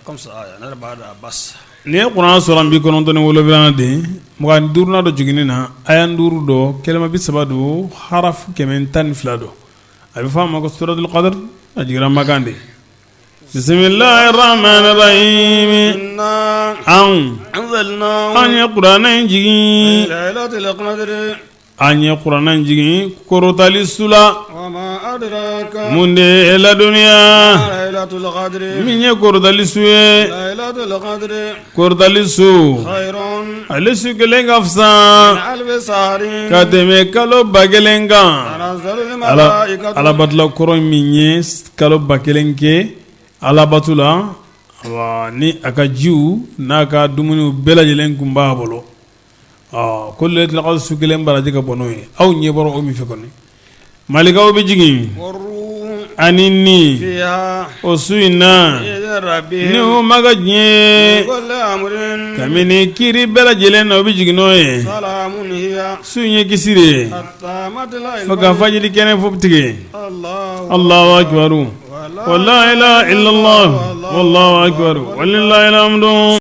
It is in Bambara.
خمس آية نزل بعد عبس. Nin ye kuranɛ sura 97nan de ye, 25nan don jiginni na, aya 5 don, kɛlɛma 30 don, harafu 112 don. A bɛ fɔ a ma ko suratul qadr. A jiginna Makan de. Bisimilahi rahmani rahim. Anw ye kuranɛ in jigin, an ye kuranɛ in jigin kɔrɔtali su la. Mun de ye ladɔnniya min ye kɔrɔtali su ye? Kɔrɔtali su, ale su kelen ka fisa ka tɛmɛ kalo 1000 kan. Alabatula kɔrɔ min ye kalo 1000 kɛ alabato la, ni a ka jiw n'a ka dumuniw bɛɛ lajɛlen tun b'a bolo, ko laylatul qadr su kelen baraji ka bon n'o ye. Aw ɲɛ bɔra o min fɛ kɔni, malikaw bɛ jigin ani ni o su in na ni o ma ka diɲɛ kabini kiri bɛɛ lajɛlen na, o bɛ jigin n'o ye. Su in ye kisi de ye fo ka fajiri kɛnɛ fo tigɛ. Allahu akbar wa la ilaha illallah wallahu akbar walillahil hamdu.